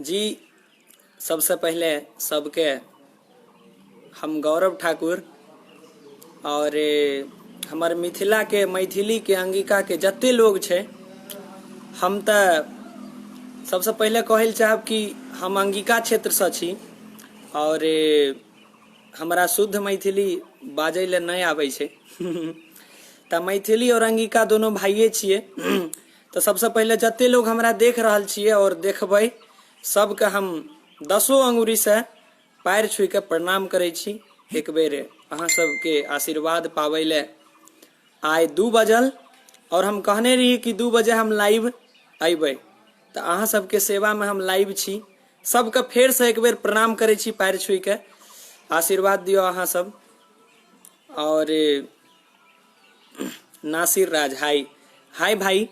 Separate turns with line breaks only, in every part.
जी सबसे पहले सबके हम गौरव ठाकुर और हमर मिथिला के मैथिली के अंगिका के जते लोग छै, हम तऽ सबसे पहले कहै लए चाहब कि हम अंगिका क्षेत्र से छी और हमरा शुद्ध मैथिली बाजै लए नहि आबै छै। तऽ मैथिली और अंगिका दोनों भाइये छियै। तऽ सबसे पहले जते लोग हमरा देख रहल छियै और देखबै, सबके हम दसो अंगुरी से पैर छुई के प्रणाम करै छी। एक बेर अहाँ सबके आशीर्वाद पाबै ले आइ 2 बजल और हम कहने रही कि 2 बजे हम लाइव अयबै, तऽ अहाँ सबके सेवा में हम लाइव छी। सबके फेर से एक बेर प्रणाम करै छी, पैर छुई के आशीर्वाद दियौ अहाँ सब। और नासिर राज हाय, हाय भाई।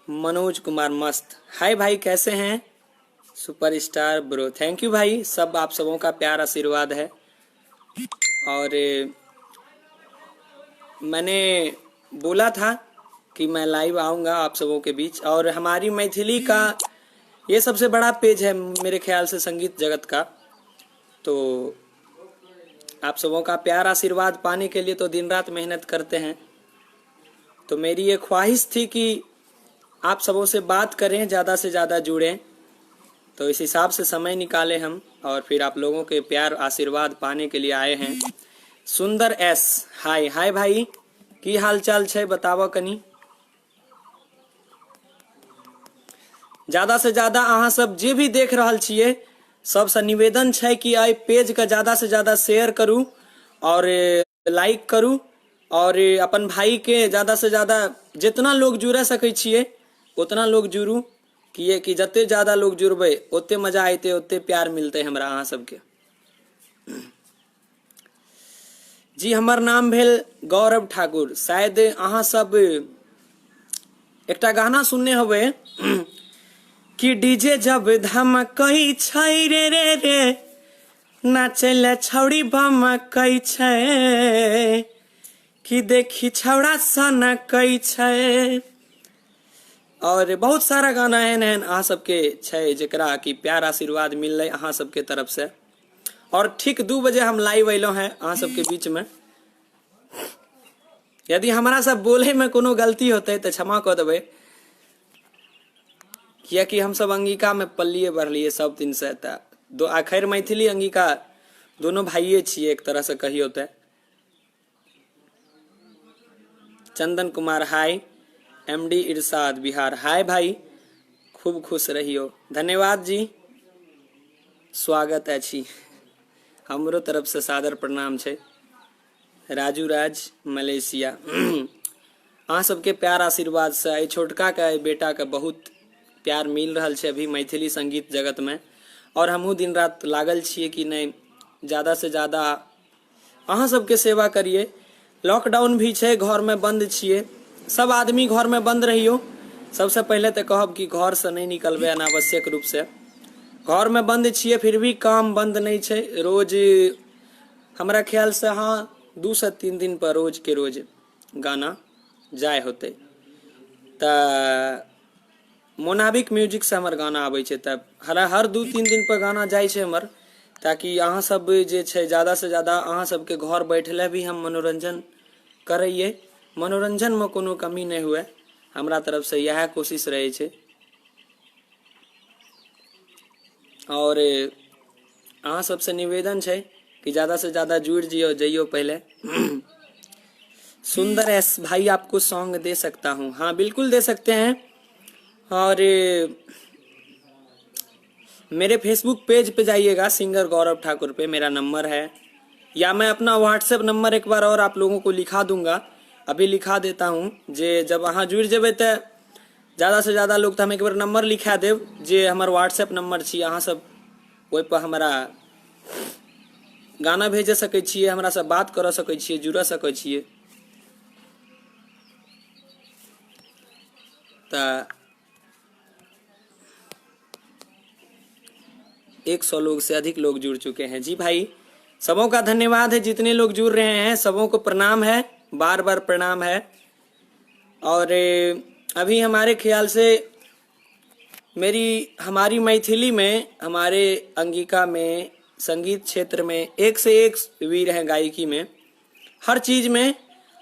मनोज कुमार मस्त हाय भाई, कैसे हैं? Super star bro, thank you भाई, सब आप सबों का प्यार आशीर्वाद है। और मैंने बोला था कि मैं लाइव आऊँगा आप सबों के बीच। और हमारी मैथिली का ये सबसे बड़ा पेज है मेरे ख्याल से संगीत जगत का, तो आप सबों का प्यार आशीर्वाद पाने के लिए तो दिन रात मेहनत करते हैं। तो मेरी ये ख्वाहिश थी कि आप सबों से बात करें, ज़्यादा से ज़्यादा जुड़ें, तो इस हिसाब से समय निकाले हम और फिर आप लोगों के प्यार आशीर्वाद पाने के लिए आए हैं। सुंदर एस हाय, हाय भाई, की हाल चाल छै बताबऽ कनी। ज्यादा से ज्यादा अहाँ सब जे भी देख रहल छियै सबसे निवेदन छै कि एहि पेज के ज्यादा से ज्यादा शेयर करू और लाइक करू और अपन भाई के ज्यादा से ज्यादा जितना लोग जुड़ा सकै छियै उतना लोग जुड़ू, किए कि जते ज्यादा लोग जुड़बै ओते मजा अयतै, ओते प्यार मिलतै हमरा अहाँ सबके। जी हमर नाम भेल गौरव ठाकुर। शायद अहाँ सब एकटा गाना सुनने होबै कि डीजे जब धमकै छै रे रे रे, नाचै ले छौड़ी बमकै छै, कि देखी छौड़ा सनकै छै। और बहुत सारा गाना एहन एहन अहाँ सबके छै जकरा कि प्यार आशीर्वाद मिललै अहाँ सबके तरफ से। और ठीक 2 बजे हम लाइव अयलहुँ हैं अहाँ सबके बीच में। यदि हमरा सब बोले में कोनो गलती होतै तऽ क्षमा कऽ देबै, कियाकि हम सब अंगिका में पललिए बढ़लिए सब दिन से, तऽ दो आखिर मैथिली अंगिका दोनों भाइये छियै एक तरह से कहियौ तऽ। चंदन कुमार हाय, एम डी इरशाद बिहार हाय भाई, खूब खुश रहियो, धन्यवाद जी, स्वागत अछि हमरो तरफ से सादर प्रणाम छै। राजू राज मलेशिया, अहाँ सबके प्यार आशीर्वाद से एहि छोटका के एहि बेटा के बहुत प्यार मिल रहल छै अभी मैथिली संगीत जगत में। और हमहूँ दिन रात लागल छियै कि नहि ज्यादा से ज्यादा अहाँ सबके सेवा करिए। लॉकडाउन भी छै, घर में बंद छियै, सब आदमी घर में बंद रहियो। सबसे पहले तऽ कहब कि घर से नहि निकलबै अनावश्यक रूप से, घर में बंद छियै फिर भी काम बंद नहि छै। रोज हमरा ख्याल से हाँ 2 से 3 दिन पर रोज के रोज गाना जाय होतै। तऽ मोनाबिक म्यूजिक से हमर गाना आबै छै, तऽ हर 2-3 दिन पर गाना जाइ छै हमर, ताकि अहाँ सब जे छै ज्यादा से ज्यादा अहाँ सबके घर बैठले भी हम मनोरंजन करैयै, मनोरंजन में कोनो कमी नहि हुए, हमरा तरफ से इएह कोशिश रहै छै। और अहाँ सबसे निवेदन छै कि ज्यादा से ज्यादा जुड़ जियो जइयो पहले। सुंदर एस भाई आपको सॉन्ग दे सकता हूँ, हाँ बिल्कुल दे सकते हैं। और मेरे फेसबुक पेज पे जाइएगा, सिंगर गौरव ठाकुर पे मेरा नंबर है, या मैं अपना व्हाट्सएप नंबर एक बार और आप लोगों को लिखा दूंगा, अभी लिखा देता हूँ। जे जब अहाँ जुड़ जेबै तऽ ज्यादा से ज्यादा लोग, तऽ हम एक बार नंबर लिखा देब जे हमर व्हाट्सएप नंबर छी, अहाँ सब ओहि पर हमरा गाना भेज सकै छियै, हमरा से बात कर सकै छियै, जुड़ सकै छियै। तऽ 100 लोग से अधिक लोग जुड़ चुके हैं। जी भाई सबों का धन्यवाद है, जितने लोग जुड़ रहे हैं सबों को प्रणाम है, बार बार प्रणाम है। और अभी हमारे ख्याल से मेरी हमारी मैथिली में, हमारे अंगिका में, संगीत क्षेत्र में एक से एक वीर हैं, गायकी में, हर चीज में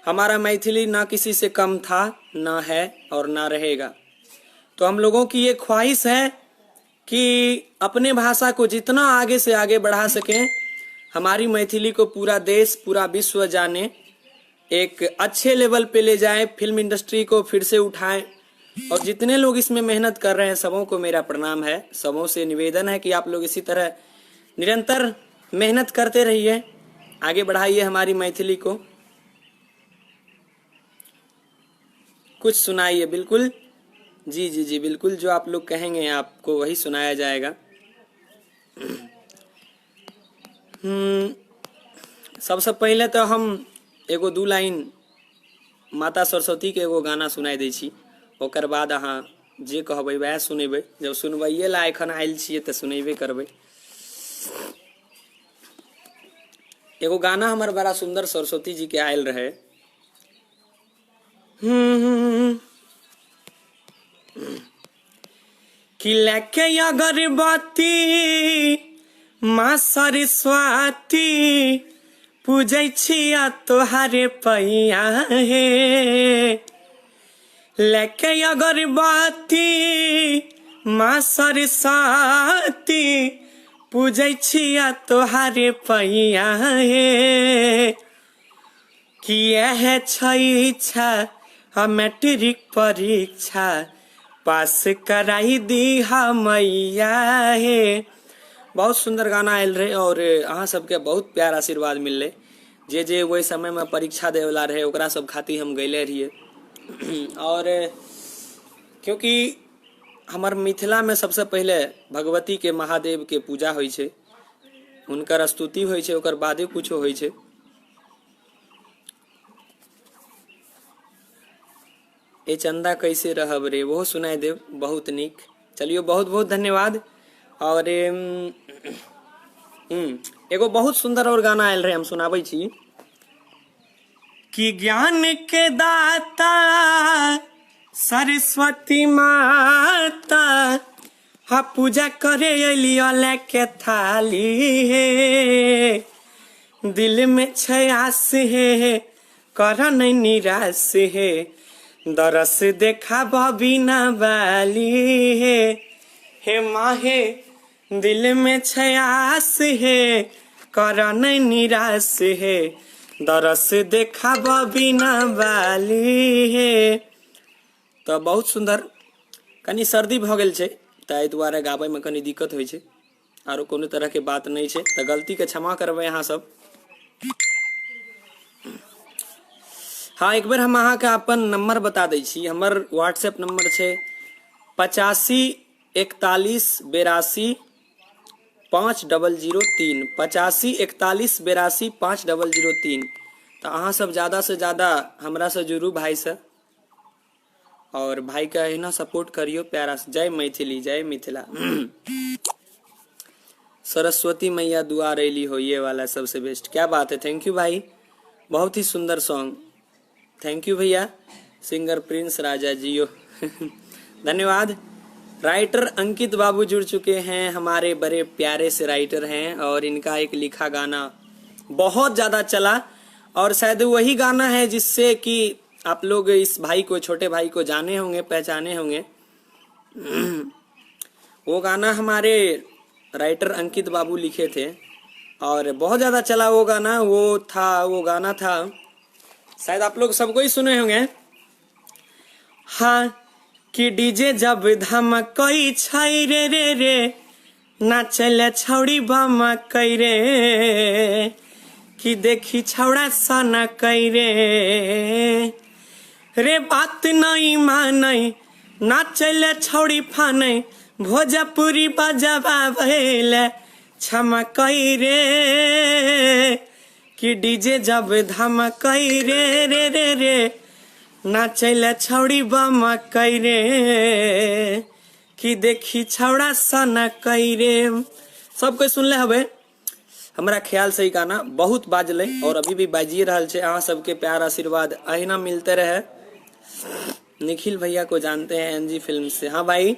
हमारा मैथिली ना किसी से कम था, ना है और ना रहेगा। तो हम लोगों की ये ख्वाहिश है कि अपने भाषा को जितना आगे से आगे बढ़ा सकें, हमारी मैथिली को पूरा देश पूरा विश्व जाने, एक अच्छे लेवल पे ले जाएं, फिल्म इंडस्ट्री को फिर से उठाएं। और जितने लोग इसमें मेहनत कर रहे हैं सबों को मेरा प्रणाम है, सबों से निवेदन है कि आप लोग इसी तरह निरंतर मेहनत करते रहिए, आगे बढ़ाइए हमारी मैथिली को। कुछ सुनाइए। बिल्कुल जी जी जी बिल्कुल, जो आप लोग कहेंगे आपको वही सुनाया जाएगा। सबसे पहले तो हम एगो दू लाइन माता सरस्वती के एगो गाना सुनाई दै छी, ओकर बाद अहाँ जे कहबै वएह सुनेबै। जब सुनबैये ला एखन आयल छियै तऽ सुनेबे करबै। एगो गाना हमर बड़ा सुंदर सरस्वती जी के आयल रहे। कि लेके अगरबत्ती माँ सरस्वती पूजै छिया तोहारे पैया हे, लेके अगरबत्ती माँ सरस्वती पूजै छिया तोहारे पैया हे, किया है छै इच्छा हम मैट्रिक परीक्षा पास कराई दी मैया हे। बहुत सुंदर गाना आयल रहे और अहाँ सबके बहुत प्यार आशीर्वाद मिललै। जे जे ओहि समय में परीक्षा देवला रहे ओकरा सब खातिर हम गैले रहिए। और क्योंकि हमर मिथिला में सबसे पहले भगवती के महादेव के पूजा होइ छै, हुनकर स्तुति होइ छै, ओकर बादे कुछो होइ छै। ए चंदा कैसे रहब रे, ओहो सुनाई देब, बहुत नीक। चलियो बहुत बहुत धन्यवाद। और एगो बहुत सुंदर और गाना आयल रहे, हम सुनाबै छी कि ज्ञान के दाता सरस्वती माता हा पूजा करे अलियो लेके थाली हे, दिल में छै आस हे कर नहीं निराश हे, दरस देखा बिना बाली हे, हे माहे दिल में छै आस हे कर नहीं निराश हे, दरस देखा बिना बाली हे। तऽ बहुत सुंदर, कनी सर्दी भऽ गेल छै तऽ एहि दुआरे गाबैमे कनी दिक्कत होइ छै, आरो कोनो तरहके बात नहि छै, तऽ गलतीके क्षमा करबै अहाँ सब। हाँ, एक बेर हम अहाँके अपन नंबर बता दै छी। हमर व्हाट्सएप नंबर छै 85 41 82 5 डबल जीरो तीन, 85 41 82 5 डबल जीरो तीन। तऽ अहाँ सब ज्यादा से ज्यादा हमरा से जुड़ू भाई से, और भाई के अहिना सपोर्ट करियो प्यारा से। जय मैथिली, जय मिथिला। सरस्वती मैया दुआर अली हो, ये वाला सबसे बेस्ट। क्या बात है, thank you भाई, बहुत ही सुंदर सॉन्ग, thank you भैया। सिंगर प्रिंस राजा जियो, धन्यवाद। राइटर अंकित बाबू जुड़ चुके हैं, हमारे बड़े प्यारे से राइटर हैं, और इनका एक लिखा गाना बहुत ज्यादा चला, और शायद वही गाना है जिससे कि आप लोग इस भाई को, छोटे भाई को जाने होंगे, पहचाने होंगे। वो गाना हमारे राइटर अंकित बाबू लिखे थे और बहुत ज्यादा चला वो गाना। वो गाना था, शायद आप लोग सबको ही सुने होंगे। हाँ, कि डीजे जब धमकई छै रे रे रे, नाचले छौड़ी बमकई रे, कि देखी छौड़ा सनकई रे रे, बात नहीं मानै नाचले छौड़ी फानै, भोजपुरी बजबाबैले छमकई रे, कि डीजे जब धमकई रे रे रे रे, नाचैले छौड़ी बमकई रे, कि देखी छौड़ा सनकई रे। सब कोई सुनले हबे हमरा ख्याल से ई गाना बहुत बाजलै और अभी भी बाजिए रहल छै। अहाँ सबके प्यार आशीर्वाद अहिना मिलते रहे। निखिल भैया को जानते हैं एनजी फिल्म से। हाँ भाई,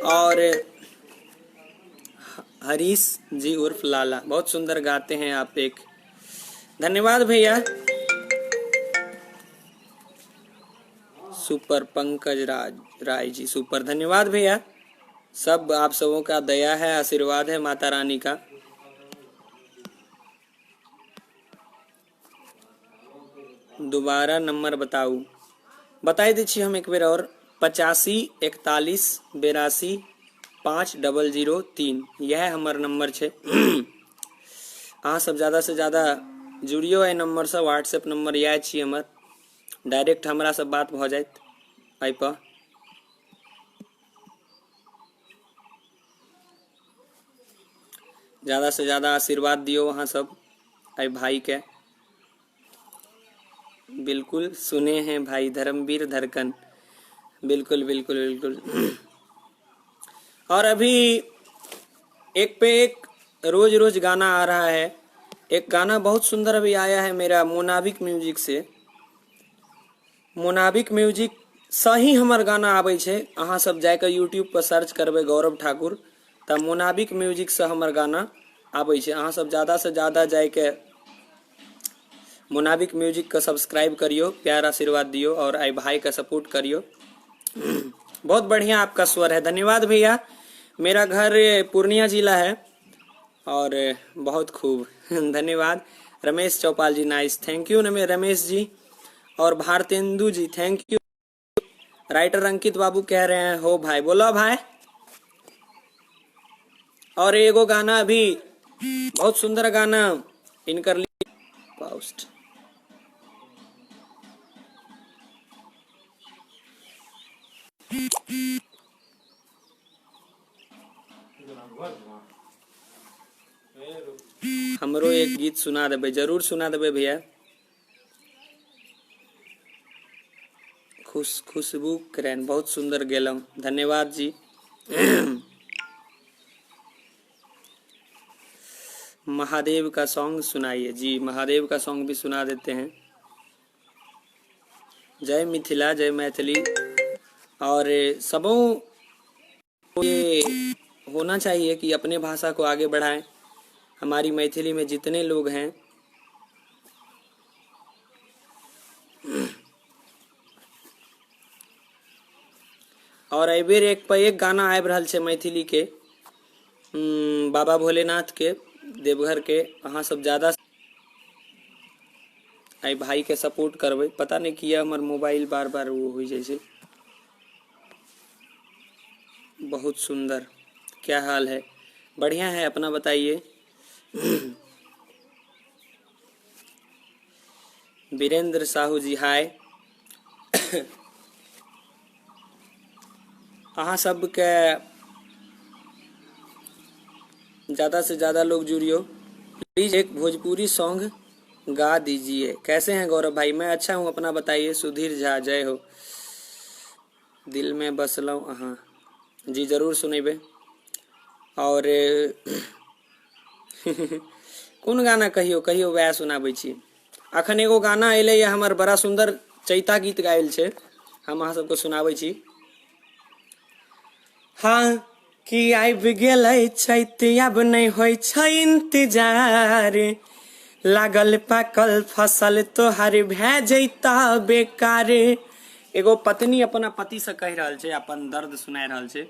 और हरीश जी उर्फ लाला, बहुत सुंदर गाते हैं आप, एक धन्यवाद भैया। सुपर पंकज राज राय जी सुपर, धन्यवाद भैया। सब आप सबों का दया है, आशीर्वाद है माता रानी का। दोबारा नंबर बताऊ, बताई दै छी हम एक बेर और, 85 41 82 5 00 3, यह हमर नंबर छै। अहाँ सब ज्यादा से ज्यादा जुड़ियो एहि नंबर से, व्हाट्सएप नंबर इएह छी हमर, डायरेक्ट हमरा से बात भऽ जायत एहि पर। ज्यादा से ज्यादा आशीर्वाद दियो अहाँ सब एहि भाई के। बिल्कुल सुने हैं भाई धर्मवीर धड़कन, बिल्कुल बिल्कुल बिल्कुल। और अभी एक पे एक रोज रोज गाना आ रहा है। एक गाना बहुत सुंदर अभी आया है मेरा मोनाबिक म्यूजिक से, मोनाबिक म्यूजिक सही हमर गाना आबै छै। अहाँ सब जाके यूट्यूब पर सर्च करबै गौरव ठाकुर, तऽ मोनाबिक म्यूजिक से हमर गाना आबै छै। अहाँ सब ज्यादा से ज्यादा जाके मोनाबिक म्यूजिक के सब्सक्राइब करियो, प्यार आशीर्वाद दियो और आई भाई का सपोर्ट करियो। बहुत बढ़िया आपका स्वर है, धन्यवाद भैया। मेरा घर पूर्णिया जिला है और बहुत खूब धन्यवाद। Ramesh Chaupal ji nice, thank you Ramesh ji. और Bharatendu ji thank you. Writer Ankit बाबू कह रहे हैं हो भाई, बोलो भाई। और एगो गाना अभी बहुत सुंदर गाना इनकर पाउस्ट हमरो एक गीत सुना देबै, जरूर सुना देबै भैया। खुशबू क्रैन बहुत सुंदर गेलहुँ, धन्यवाद जी। महादेव का सॉन्ग सुनाइए जी, महादेव का सॉन्ग भी सुना देते हैं। जय मिथिला जय मैथिली। और सबों ये होना चाहिए कि अपने भाषा को आगे बढ़ाएं। हमारी मैथिली में जितने लोग हैं, और एहि बेर एक पर एक गाना आबि रहल छै मैथिली के, बाबा भोलेनाथ के देवघर के। अहाँ सब ज्यादा एहि भाई के सपोर्ट करबै। पता नहीं किया हमर मोबाइल बार बार वो हो जाइ छै। बहुत सुंदर, क्या हाल है? बढ़िया है, अपना बताइए। वीरेंद्र साहू जी हाय। अहाँ सबके ज्यादा से ज्यादा लोग जुड़ियो प्लीज। एक भोजपुरी सॉन्ग गा दीजिए। कैसे हैं गौरव भाई? मैं अच्छा हूँ, अपना बताइए। सुधीर झा जय हो। दिल में बसलौं अहाँ जी, जरूर सुनेबे। और कोन गाना कहियो कहियो वएह सुनाबै छी। अखन एगो गाना एलै हमर, बड़ा सुंदर चैता गीत गायल छै, हम अहाँ सबके सुनाबै छी। हाँ कि आबि गेलै चैत आब नहि होइ छै इंतजार, लागल पाकल फसल तोहर भए जैता बेकार। एगो पत्नी अपना पति से कहि रहल छै, अपन दर्द सुना रहल छै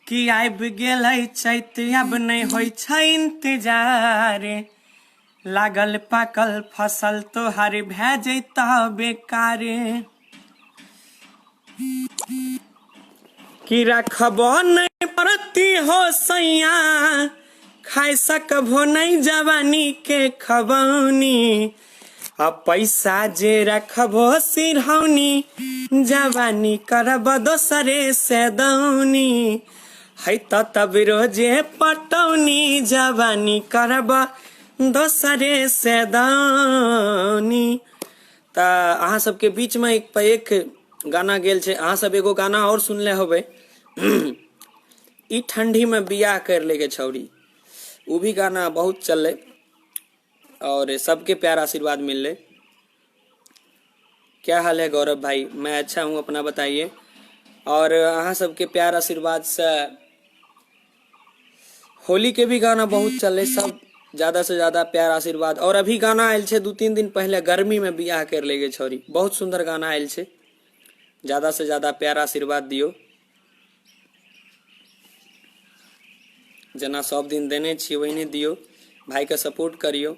कि आबि गेलै चैत आब नहि होइ छै इंतजार, लागल पाकल फसल तोहर भए जैता बेकार। कि रखबो नहीं परती हो सैया, खाय सकबो नहीं जवानी के खबौनी, आ पैसा जे रखबो सिरहौनी, जवानी करब दोसरे से दौनी, है त तब रोजे पटौनी, जवानी करब दोसरे से दौनी। त अहाँ सबके बीच में एक पर एक गाना गेल छै। अहाँ सब एगो गाना और सुनले होबै, ई ठंडी में बियाह कर ले के छौरी, उ भी गाना बहुत चललै और सबके प्यार आशीर्वाद मिललै। क्या हाल है गौरव भाई? मैं अच्छा हूँ, अपना बताइए। आओर अहाँ सबके प्यार आशीर्वाद से होली के भी गाना बहुत चललै, सब ज्यादा से ज्यादा प्यार आशीर्वाद। और अभी गाना आयल छै 2-3 दिन पहले, गर्मी में बियाह कर ले गे छौरी, बहुत सुंदर गाना आयल छै। ज्यादा से ज्यादा प्यार आशीर्वाद दियौ, जेना सब दिन देने छियै ओहिने दियौ, भाई के सपोर्ट करियौ,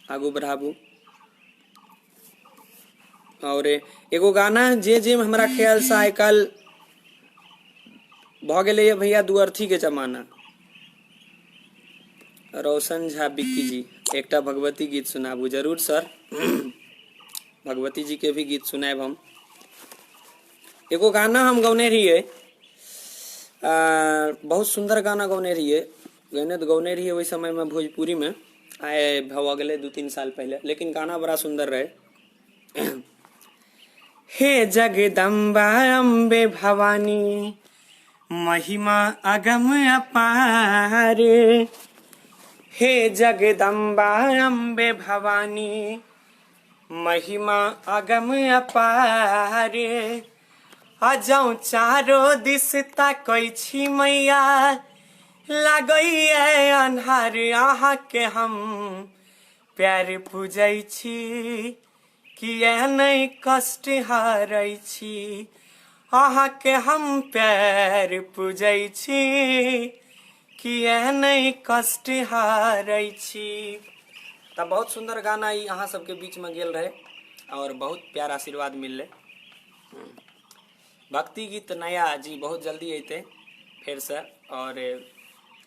आगू बढ़ाबू। और एगो गाना जे जे हमरा ख्याल से आइ काल्हि भऽ गेलैए भैया दुअर्थी के जमाना। रोशन झा बिक्की जी एकटा भगवती गीत सुनाबू। जरूर सर, भगवती जी के भी गीत सुनायब हम। एगो गाना हम गौने रहियै, बहुत सुंदर गाना गौने रहियै, गौने तऽ गौने रहियै ओहि समय में भोजपुरी में, आइ भऽ गेलै 2-3 साल पहले, लेकिन गाना बड़ा सुंदर रहे। हे जगदम्बा अम्बे भवानी, महिमा अगम अपार, हे जगदम्बा अम्बे भवानी, महिमा अगम अपार, अजौ चारो दिस ताकै छी मैया, लागैए अन्हार, अहाँके हम प्यार पूजै छी, किए नहि कष्ट हारै छी, अहाँके हम प्यार पूजै छी, किए नहि कष्ट हारै छी। तऽ बहुत सुंदर गाना ई अहाँ सबके बीच में गेल रहे और बहुत प्यार आशीर्वाद मिललै। भक्ति गीत नया जी बहुत जल्दी अयतै फिर से। और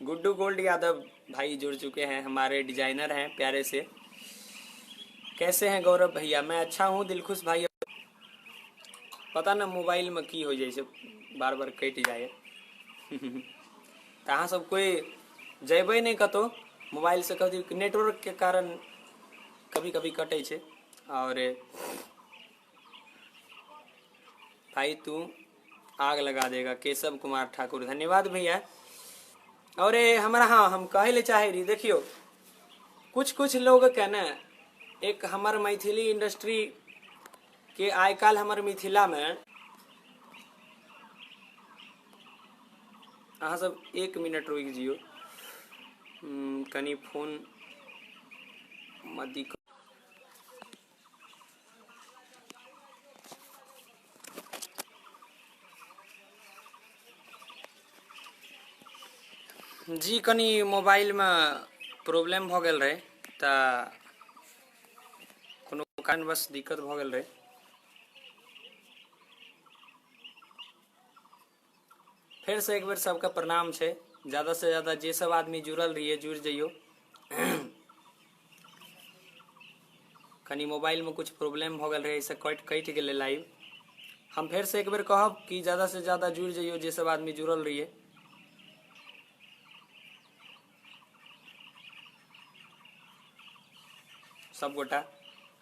गुड्डू गोल्ड यादव भाई जुड़ चुके हैं, हमारे डिजाइनर हैं प्यारे से। कैसे हैं गौरव भैया? मैं अच्छा हूँ दिलखुश भाई। पता ना मोबाइल में की हो जाइ छै, बार बार कटि जाए। तऽ अहाँ सब कोई जयबै नहि कतहु, मोबाइल से कभी नेटवर्क के कारण कभी कभी कटै छै। और भाई तू आग लगा देगा, केशव कुमार ठाकुर, धन्यवाद भैया। और हमरा हाँ हम कहै ले चाहे रही, देखियो कुछ कुछ लोग के ने एक हमर मैथिली इंडस्ट्री के आइ काल्हि हमर मिथिला में अहाँ सब 1 मिनट रुकि जियो, कनि फोन मदी जी, कनि मोबाइल में प्रॉब्लम भऽ गेल रहे तऽ कोनो कारणवश दिक्कत भऽ गेल रहे। फिर से एक बेर सबके प्रणाम छै, ज्यादा से ज्यादा जे सब आदमी जुड़ल रहिए जुड़ जइयो। कनि मोबाइल में कुछ प्रॉब्लम भऽ गेल रहे, एहिसँ कटि कटि गेलै लाइव। हम फेर से एक बेर कहब कि ज्यादा से ज्यादा जुड़ जइयो जे सब आदमी जुड़ल रहिए। सब गोटा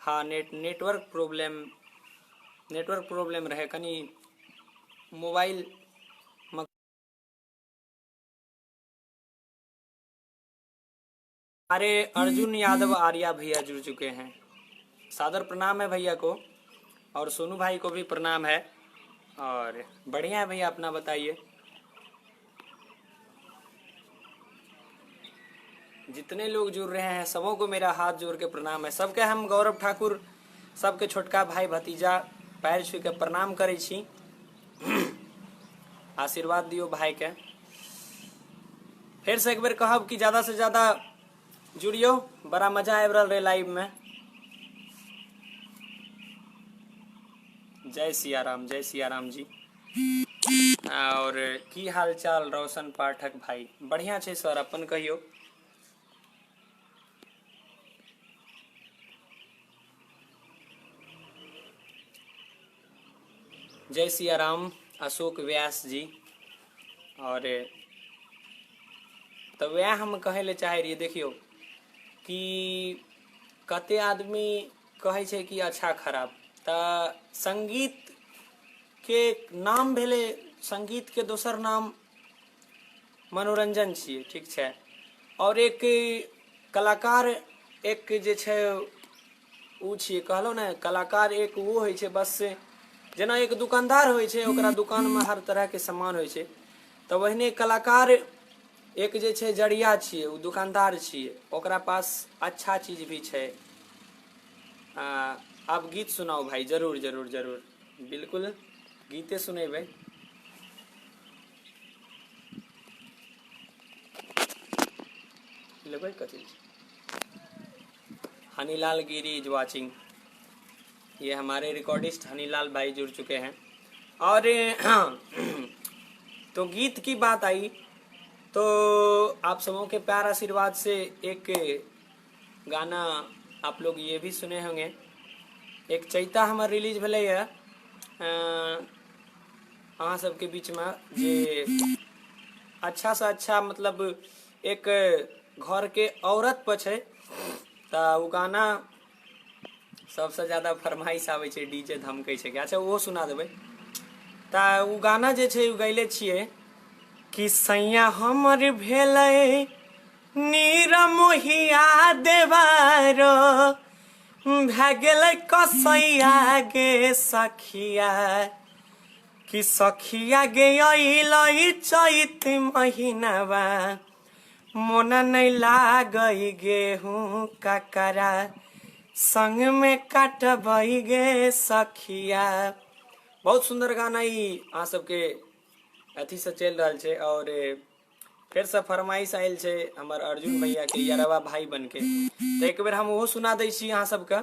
हाँ नेटवर्क प्रॉब्लम रहे कनि मोबाइल में। अरे अर्जुन यादव आर्या भैया जुड़ चुके हैं, सादर प्रणाम है भैया को, और सोनू भाई को भी प्रणाम है। और बढ़िया है भैया, अपना बताइए। जितने लोग जुड़ रहे हैं सबों को मेरा हाथ जोड़ के प्रणाम है। सबके हम गौरव ठाकुर सबके छोटका भाई भतीजा पैर छू के प्रणाम करै छी, आशीर्वाद दियो भाई के। फिर से एक बेर कहब कि ज्यादा से ज्यादा जुड़ियो, बड़ा मजा आबि रहल रहे लाइव में। जय सिया राम, जय सिया राम जी। और की हाल चाल रोशन पाठक भाई? बढ़िया छै सर, अपन कहियो। जय सिया राम अशोक व्यास जी। और तऽ वएह हम कहै लए चाहै रहियै, देखियौ कि कते आदमी कहै छै कि अच्छा खराब, तऽ संगीत के नाम भेलै, संगीत के दोसर नाम मनोरंजन छियै, ठीक छै। और एक कलाकार एक जे छै ओ छियै, कहलहुँ ने कलाकार एक ओ होइ छै बस जेना एक दुकानदार होइ छै, ओकरा दुकानमे हर तरहके सामान होइ छै, तऽ ओहिने कलाकार एक जे छै जरिया छियै, ओ दुकानदार छियै, ओकरा पास अच्छा चीज भी छै। आब गीत सुनाउ भाई। जरूर जरूर जरूर, बिल्कुल गीते सुनेबै। लेबै कथी? हनीलाल गिरी is watching. ये हमारे रिकॉर्डिस्ट हनीलाल भाई जुड़ चुके हैं। और तो गीत की बात आई तो आप सबों के प्यार आशीर्वाद से एक गाना आप लोग ये भी सुने होंगे। एक चैता हमर रिलीज भेलै है अहाँ सबके बीचमे, जे अच्छा से अच्छा मतलब एक घर के औरत पर छै, तऽ ओ गाना सबसँ ज्यादा फरमाइश आबै छै, डीजे धमकै छै। अच्छा, ओहो सुना देबै। तऽ ओ गाना जे छै ओ गैले छियै कि सैया हमर भेलै नीरमोहिया देवारो भए गेलै कसैया गे सखिया, कि सखिया गे अइलै चैत महीनावा मोन नहि लागै गेहूँ ककरा संग में काटबै गे सखिया। बहुत सुन्दर गाना ई अहाँ सबके अथीसँ चलि रहल छै। आओर फेरसँ फरमाइश आयल छै हमर अर्जुन भैया के यरवा भाई बनके, तऽ एक बेर हम ओहो सुना दै छी अहाँ सबके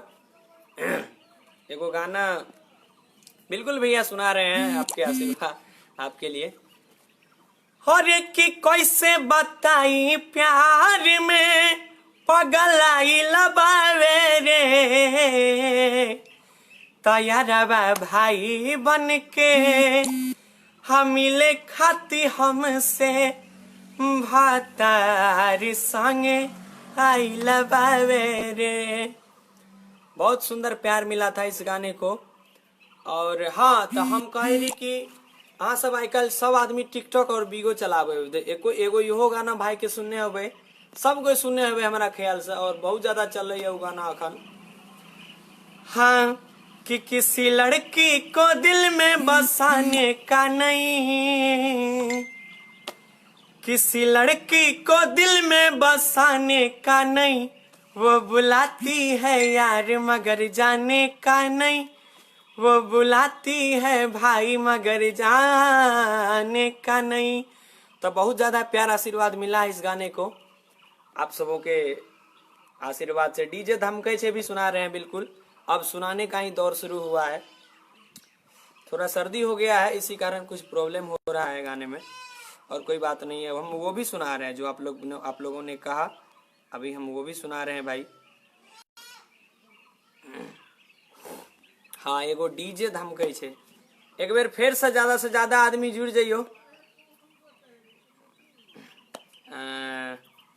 एगो गाना। बिल्कुल भैया, सुना रहे हैं आपके आशीर्वाद आपके लिए। हरे की कैसे बताई प्यार में पगलाई लबावे रे, तैयारवा भाई बन के हम मिले खाती हमसे भातार संगे आई लबावे रे। बहुत सुंदर प्यार मिला था इस गाने को। और हाँ, तऽ हम कहै रही कि अहाँ सब आइ काल्हि सब आदमी टिकटॉक और बीगो चलाबै होबै, एको एगो इहो गाना भाई के सुनने होबै, सब कोइ सुनने होबै हमरा ख्याल से, और बहुत ज्यादा चलैया ओ गाना अखन। हाँ, कि किसी लड़की को दिल में बसाने का नहीं, किसी लड़की को दिल में बसाने का नहीं, वो बुलाती है यार मगर जाने का नहीं, वो बुलाती है भाई मगर जाने का नहीं। तो बहुत ज़्यादा प्यार आशीर्वाद मिला है इस गाने को आप सबों के आशीर्वाद से। डीजे धमकै से भी सुना रहे हैं। बिल्कुल, अब सुनाने का ही दौर शुरू हुआ है। थोड़ा सर्दी हो गया है, इसी कारण कुछ प्रॉब्लम हो रहा है गाने में, और कोई बात नहीं है। हम वो भी सुना रहे हैं जो आप लोगों ने कहा, अभी हम वो भी सुना रहे हैं भाई। हाँ, एगो डीजे धमकै छै। एक बेर फेर से ज्यादा से ज्यादा आदमी जुड़ जइयो।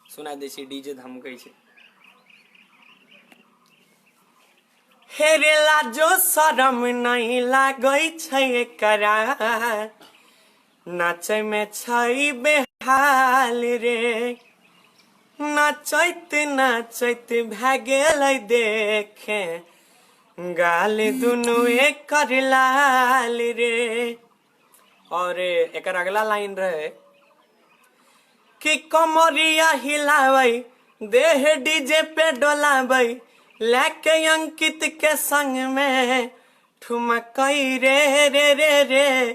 सुना दै छी डीजे धमकै छै। हे रे लाजो शरम नहीं लागै छै एकरा, नाचै में छै बेहाल रे, नचैत नचैत भए गेलै देखे गाल दुनू एकर लाल रे। और एकर अगला लाइन रहे कि कमरिया हिलाबै देह डीजे पे डोलाबै, लेके अंकित के संग में ठुमकई रे रे रे रे,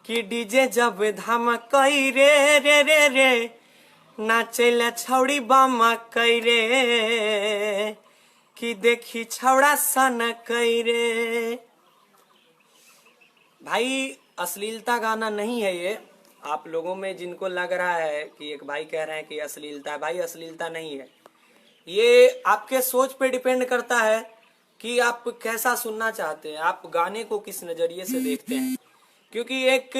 कि डीजे जब धमकई रे रे रे रे, नाचे ला छौड़ी बमकई रे, कि देखी छौड़ा सनकई रे। भाई, अश्लीलता गाना नहीं है ये। आप लोगों में जिनको लग रहा है कि एक भाई कह रहे हैं कि अश्लीलता है, भाई अश्लीलता नहीं है ये। आपके सोच पे डिपेंड करता है कि आप कैसा सुनना चाहते हैं, आप गाने को किस नजरिए से देखते हैं। क्योंकि एक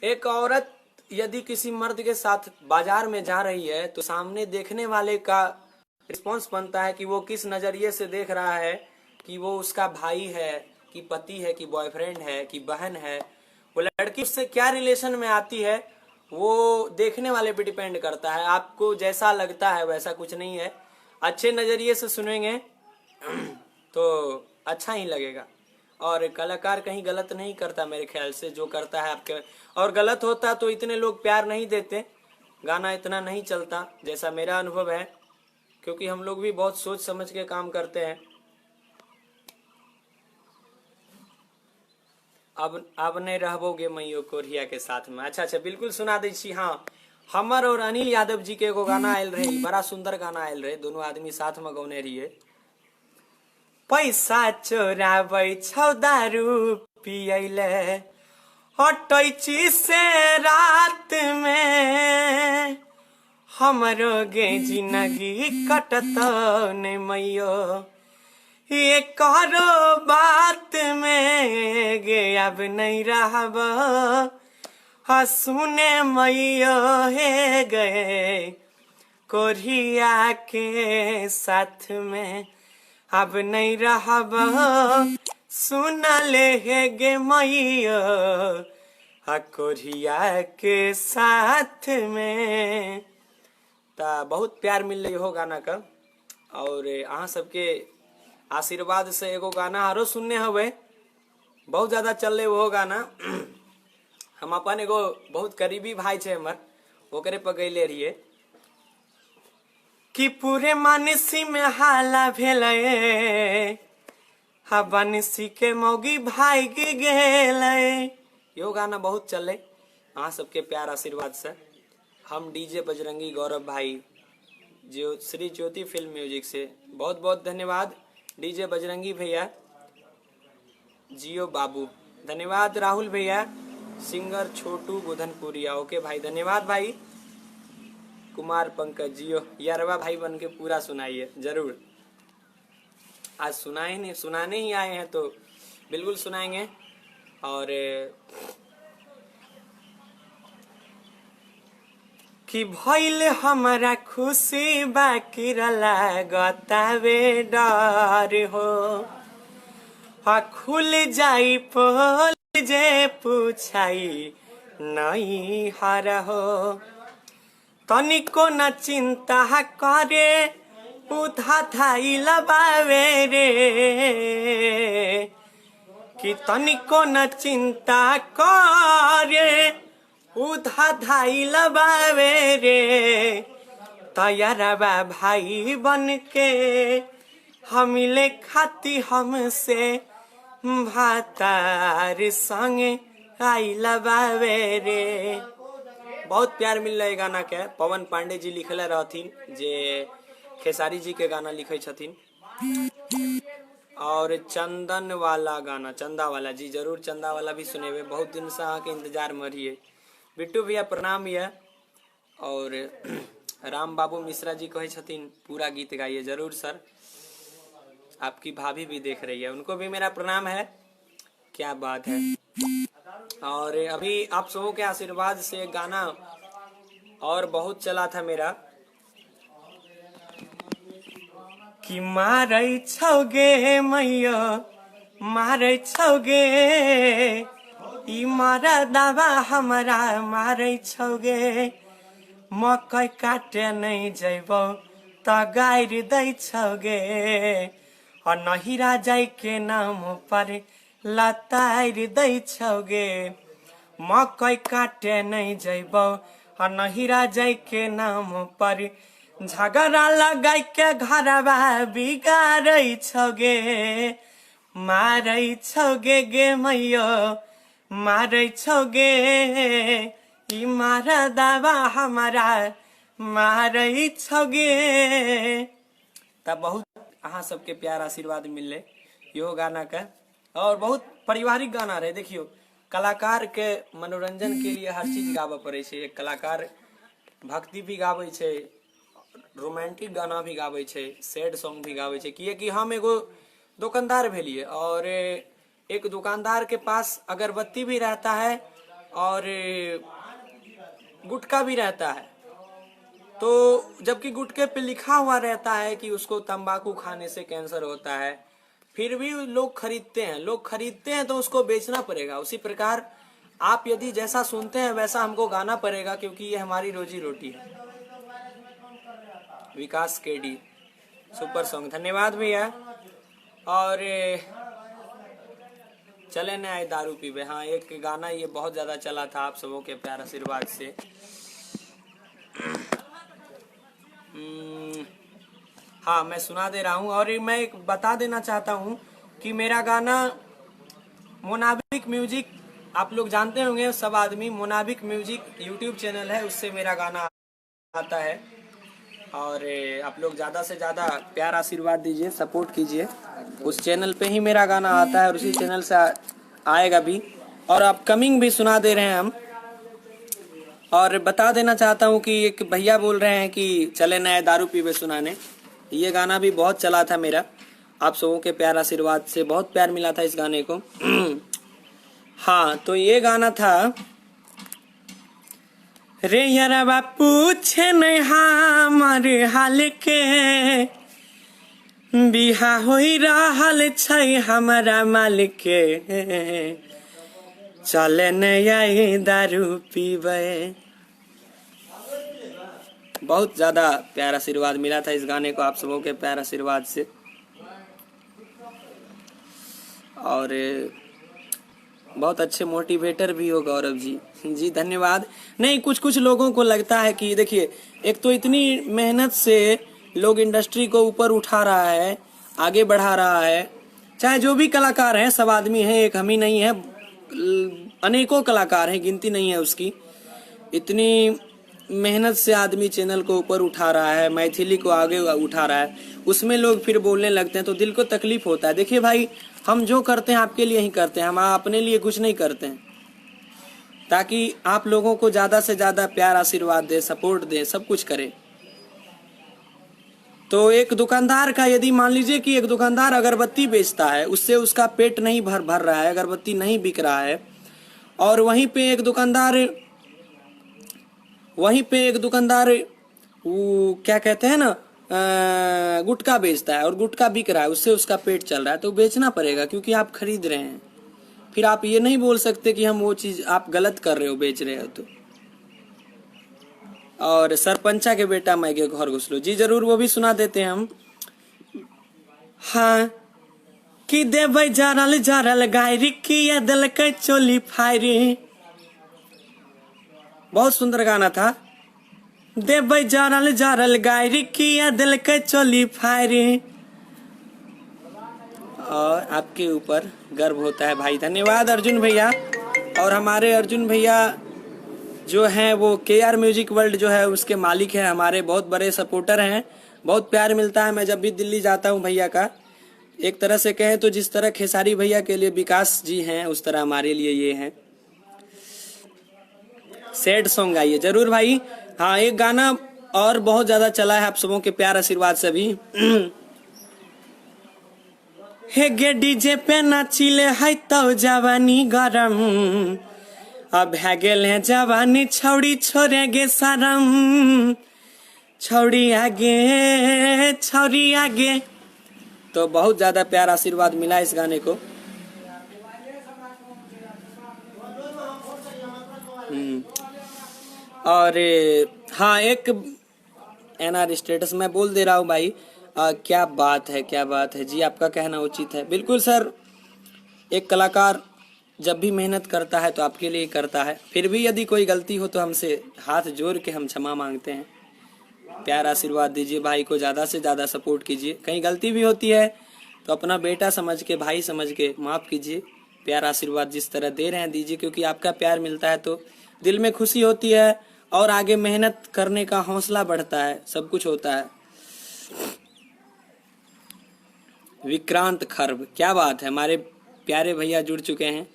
एक औरत यदि किसी मर्द के साथ बाजार में जा रही है तो सामने देखने वाले का रिस्पॉन्स बनता है कि वो किस नजरिए से देख रहा है, कि वो उसका भाई है कि पति है कि बॉयफ्रेंड है कि बहन है, वो लड़की उससे क्या रिलेशन में आती है, वो देखने वाले पे डिपेंड करता है। आपको जैसा लगता है वैसा कुछ नहीं है। अच्छे नजरिए से सुनेंगे तो अच्छा ही लगेगा। और कलाकार कहीं गलत नहीं करता मेरे ख्याल से, जो करता है आपके, और गलत होता तो इतने लोग प्यार नहीं देते, गाना इतना नहीं चलता, जैसा मेरा अनुभव है, क्योंकि हम लोग भी बहुत सोच समझ के काम करते हैं। अब नहीं रहबोगे मैयो कोरिया के साथ में। अच्छा अच्छा, बिल्कुल सुना दै छी। हाँ, हमर और अनिल यादव जी के एगो गाना आयल रहे, बड़ा सुंदर गाना आयल रहे, दोनों आदमी साथ में गौने रहिए। पैसा चोराबै छौ दारू पियैले, अटैची से रात में, हमरो गे जिंदगी कटतौ ने मैयो, ये करो बात में गे अब नहीं रहब, हा सुने मैयो हे गए कोरिया के साथ में, अब नहीं रहब, सुन ले हे गे मैयो, हा कोरिया के साथ में। तऽ बहुत प्यार मिललै इहो गाना के, और अहाँ सबके आशीर्वाद से एगो गाना आरो सुनने हवे, बहुत ज्यादा चललै ओहो गाना। हम अपन एगो बहुत करीबी भाई छै हमर, ओकरे पर गैले रहिए कि पूरे मानसी में हाला भेलै, हा बनसी के मौगी भागि गेलै। इहो गाना बहुत चललै अहाँ सबके प्यार आशीर्वाद से। हम डीजे बजरंगी गौरव भाई जो श्री ज्योति फिल्म म्यूजिक से बहुत बहुत धन्यवाद डीजे बजरंगी भैया, जियो बाबू धन्यवाद, राहुल भैया, सिंगर छोटू बुधनपुरिया, ओके भाई धन्यवाद भाई, कुमार पंकज जियो यारवा भाई बन के पूरा सुनाइए जरूर, आज सुनाए नहीं, सुनाने ही आए हैं तो बिल्कुल सुनाएंगे। और कि भइल हमरा खुशी बाकी लागतावे डर हो, आ खुल जाई पोल जे पूछाई नहीं हर हो, तनिको न चिंता करे उधा धाई लबावे रे, कि तनिको न चिंता करे उधा धाई लबावे रे, तैयारबा भाई बन के हमिले खाती हमसे भातार संगे आई लबावे रे। बहुत प्यार मिल रहा है गाना के। पवन पांडे जी लिखले रहथिन, जे खेसारी जी के गाना लिखे छथिन। और चंदन वाला गाना, चंदा वाला जी जरूर, चंदा वाला भी सुनेबे, बहुत दिन से अहाँ के इंतजार में रहिए। बिट्टू भैया प्रणाम ये। और राम बाबू मिश्रा जी कहे छथिन पूरा गीत गाइए, जरूर सर। आपकी भाभी भी देख रही है, उनको भी मेरा प्रणाम है। क्या बात है। और अभी आप सबों के आशीर्वाद से गाना और बहुत चला था मेरा कि मारै छौ गे मैयो मारै छौ गे, ई मारा दावा हमरा मारै छौ गे, मकै काटे नै जैबौ त गाइर दै छौ गे, आ नहिरा जाय के नाम पर लताइर दै छौ गे, मकै काटे नै जैबौ आ नहिरा जाय के नाम पर झगड़ा लगाई के घरवा बिगाड़ै छौ गे, मारै छौ गे गे मैयो मारै छौ गे, ई मारा दावा हमरा मारै छौ गे। तब बहुत अहाँ सबके प्यार आशीर्वाद मिललै इहो गाना के, और बहुत पारिवारिक गाना रहे। देखियो कलाकार के मनोरंजन के लिए हर चीज गाबऽ पड़ै छै। एक कलाकार भक्ति भी गाबै छै, रोमांटिक गाना भी गाबै छै, सैड सॉन्ग भी गाबै छै। किएकि हम एगो दोकानदार भेलियै और एक दुकानदार के पास अगरबत्ती भी रहता है और गुटखा भी रहता है, तो जबकि गुटखे पे लिखा हुआ रहता है कि उसको तंबाकू खाने से कैंसर होता है, फिर भी लोग खरीदते हैं। लोग खरीदते हैं तो उसको बेचना पड़ेगा। उसी प्रकार आप यदि जैसा सुनते हैं वैसा हमको गाना पड़ेगा, क्योंकि ये हमारी रोजी रोटी है। विकास केडी सुपर सॉन्ग, धन्यवाद भैया। और चले न आए दारू पीबे। हाँ, एक गाना ये बहुत ज्यादा चला था आप सबों के प्यार आशीर्वाद से। हाँ, मैं सुना दे रहा हूँ। और मैं एक बता देना चाहता हूँ कि मेरा गाना मोनाबिक म्यूजिक, आप लोग जानते होंगे सब आदमी, मोनाबिक म्यूजिक यूट्यूब चैनल है, उससे मेरा गाना आता है। और आप लोग ज़्यादा से ज़्यादा प्यार आशीर्वाद दीजिए, सपोर्ट कीजिए। उस चैनल पे ही मेरा गाना आता है और उसी चैनल से आएगा भी। और अपकमिंग भी सुना दे रहे हैं हम। और बता देना चाहता हूँ कि एक भैया बोल रहे हैं कि चले नए दारू पीबे सुनाने, ये गाना भी बहुत चला था मेरा, आप सबों के प्यार आशीर्वाद से बहुत प्यार मिला था इस गाने को। हाँ, तो ये गाना था रे यारबा पूछे नहीं हमार हाल के, बिहा होई रहल छै हमरा माल के, चले नहीं आई दारू पीबे। बहुत ज्यादा प्यार आशीर्वाद मिला था इस गाने को आप सबों के प्यार आशीर्वाद से। और बहुत अच्छे मोटिवेटर भी हो गौरव जी। जी धन्यवाद। नहीं, कुछ कुछ लोगों को लगता है कि देखिए, एक तो इतनी मेहनत से लोग इंडस्ट्री को ऊपर उठा रहा है, आगे बढ़ा रहा है, चाहे जो भी कलाकार हैं, सब आदमी हैं, एक हम ही नहीं है, अनेकों कलाकार हैं, गिनती नहीं है उसकी। इतनी मेहनत से आदमी चैनल को ऊपर उठा रहा है, मैथिली को आगे उठा रहा है, उसमें लोग फिर बोलने लगते हैं तो दिल को तकलीफ होता है। देखिए भाई, हम जो करते हैं आपके लिए ही करते हैं, हम अपने लिए कुछ नहीं करते हैं, ताकि आप लोगों को ज़्यादा से ज़्यादा प्यार आशीर्वाद दे, सपोर्ट दे, सब कुछ करे। तो एक दुकानदार का, यदि मान लीजिए कि एक दुकानदार अगरबत्ती बेचता है, उससे उसका पेट नहीं भर भर रहा है, अगरबत्ती नहीं बिक रहा है, और वहीं पे एक दुकानदार वो क्या कहते हैं ना, गुटखा बेचता है और गुटखा बिक रहा है, उससे उसका पेट चल रहा है, तो बेचना पड़ेगा क्योंकि आप खरीद रहे हैं। फिर आप ये नहीं बोल सकते कि हम वो चीज़ आप गलत कर रहे हो, बेच रहे हो तो। और सरपंचा के बेटा मैं के घर घुस लो, जी जरूर, वो भी सुना देते हैं हम। हाँ, कि देबै जरल जरल गायरी, किया दिलकै चोली फायरी। बहुत सुंदर गाना था। देबै जरल जरल गायरी, किया दिलकै चोली फायरी। और आपके ऊपर गर्व होता है भाई। धन्यवाद अर्जुन भैया। और हमारे अर्जुन भैया जो हैं वो के आर म्यूजिक वर्ल्ड जो है उसके मालिक हैं, हमारे बहुत बड़े सपोर्टर हैं, बहुत प्यार मिलता है। मैं जब भी दिल्ली जाता हूँ भैया का, एक तरह से कहें तो जिस तरह खेसारी भैया के लिए विकास जी हैं, उस तरह हमारे लिए ये हैं। सैड सॉन्ग गाइए जरूर भाई। हाँ, एक गाना और बहुत ज्यादा चला है आप सबों के प्यार आशीर्वाद से भी। हे गे डीजे पे नाचिले है तो जवानी गरम, अब भै गेल है जवानी छौड़ी छोड़े गे शरम, छौड़ी आगे छौड़ी आगे। तो बहुत ज्यादा प्यार आशीर्वाद मिला इस गाने को। और हाँ, एक एनआर स्टेटस मैं बोल दे रहा हूँ भाई। क्या बात है, क्या बात है जी, आपका कहना उचित है बिल्कुल सर। एक कलाकार जब भी मेहनत करता है तो आपके लिए करता है, फिर भी यदि कोई गलती हो तो हमसे हाथ जोड़ के हम क्षमा मांगते हैं। प्यार आशीर्वाद दीजिए भाई को, ज़्यादा से ज़्यादा सपोर्ट कीजिए। कहीं गलती भी होती है तो अपना बेटा समझ के, भाई समझ के माफ़ कीजिए। प्यार आशीर्वाद जिस तरह दे रहे हैं दीजिए, क्योंकि आपका प्यार मिलता है तो दिल में खुशी होती है और आगे मेहनत करने का हौसला बढ़ता है, सब कुछ होता है। विक्रांत खर्ब, क्या बात है, हमारे प्यारे भैया जुड़ चुके हैं।